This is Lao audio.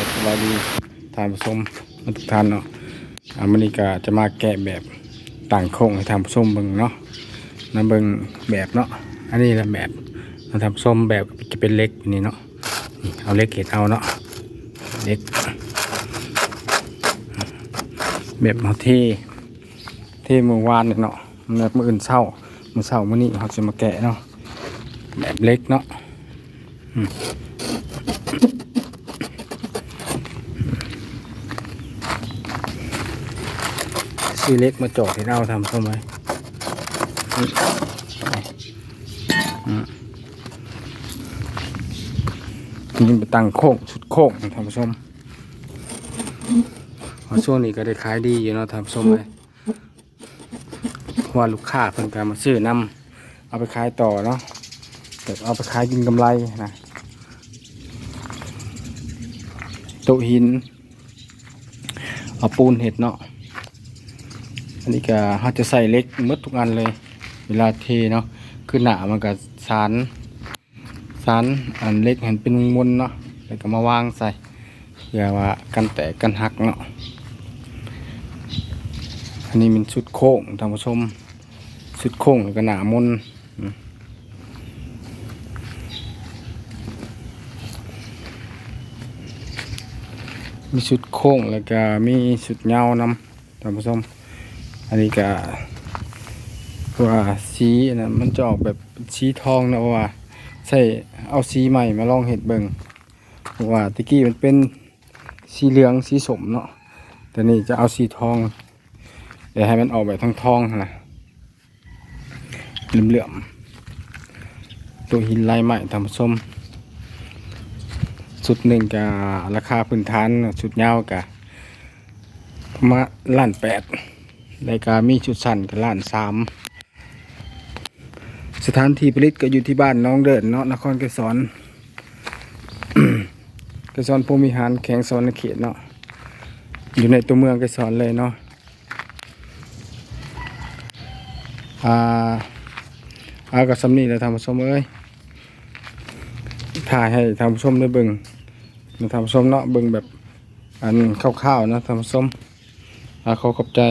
ສະບາຍດີທ່ານຜູ້ຊົມທຸກທ່ານເນາະ. ອ່າ ມື້ນີ້ກໍຈະມາແກະແບບຕັ້ງໂຄ້ງໃຫ້ທ່ານຜູ້ຊົມເບິ່ງເນາະ. ນຳເບິ່ງແບບເນາະ. ອັນນີ້ລະແບບ ທ່ານຜູ້ຊົມ ແບບຈະເປັນເຫຼັກນີ້ເນາະ. ເອົາເຫຼັກເຮັດເອົາເນາະ. ເຫຼັກ ແບບເຮົາເທ ເທມື້ວານນີ້ເນາະ. ແບບມື້ອື່ນເຊົ້າ ມື້ເຊົ້າມື້ນີ້ເຮົາຊິມາແກະເນາະ ແບບເຫຼັກເນາະ. ອືມ ຊື້ເຫຼັກມາຈອກໃຫ້ເຮົາ ທ່ານຜູ້ຊົມເອີຍ. ອືມ ນີ້ໄປຕັ້ງໂຄ້ງ ຊຸດໂຄ້ງ ທ່ານຜູ້ຊົມ. ວ່າຊ່ວງນີ້ກໍໄດ້ຂາຍດີຢູ່ເນາະ ທ່ານຜູ້ຊົມເອີຍ. ເພາະວ່າລູກຄ້າເພິ່ນກໍມາຊື້ນຳ ເອົາໄປຂາຍຕໍ່ເນາະ ແບບເອົາໄປຂາຍກິນກຳໄລນະ. ໂຕະຫີນ ເອົາປູນເຮັດເນາະ. ອັນນີ້ກໍເຮົາຈະໃສ່ເຫຼັກໝົດທຸກອັນເລີຍ ເວລາເທເນາະ. ຄືໜ້າມັນກໍສານ ສານອັນເຫຼັກໃຫ້ມັນເປັນມົນໆເນາະ ແລ້ວກໍມາວາງໃສ່ ເພື່ອວ່າກັນແຕກກັນຫັກເນາະ. ອັນນີ້ແມ່ນຊຸດໂຄ້ງ ທ່ານຜູ້ຊົມ ຊຸດໂຄ້ງ ແລ້ວກໍໜ້າມົນ. ອືມ ມີຊຸດໂຄ້ງ ແລ້ວກໍມີຊຸດຍາວນຳ ທ່ານຜູ້ຊົມ. ອັນນີ້ກໍ ເພາະວ່າສີອັນນັ້ນມັນຈະອອກແບບສີທອງເນາະ ເພາະວ່າໃຊ້ເອົາສີໃໝ່ມາລອງເຮັດເບິ່ງ. ເພາະວ່າແຕ່ກີ້ມັນເປັນສີເຫຼືອງ ສີສົ້ມເນາະ ແຕ່ນີ້ຈະເອົາສີທອງ ແຕ່ໃຫ້ມັນອອກແບບທອງໆຫັ້ນນະ ເຫຼືອມໆ. ໂຕະຫີນລາຍໄມ້ ທ່ານຜູ້ຊົມ ຊຸດໜຶ່ງກະລາຄາພື້ນຖານເນາະ ຊຸດຍາວກະປະມານລ້ານແປດ ແລ້ວກະມີຊຸດສັ້ນກະລ້ານສາມ. ສະຖານທີ່ຜະລິດກໍຢູ່ທີ່ບ້ານໜອງເດີນເນາະ ນະຄອນໄກສອນ ໄກສອນພົມວິຫານ ແຂວງສະຫວັນນະເຂດເນາະ ຢູ່ໃນຕົວເມືອງໄກສອນເລີຍເນາະ. ອ່າ ເອົາ ກໍສ່ຳນີ້ແຫຼະທ່ານຜູ້ຊົມເອີຍ. ຖ່າຍໃຫ້ທ່ານຜູ້ຊົມໄດ້ເບິ່ງນະທ່ານຜູ້ຊົມເນາະ ເບິ່ງແບບອັນຄ່າວໆນະທ່ານຜູ້ຊົມ. ອ່າ ຂໍຂອບໃຈ.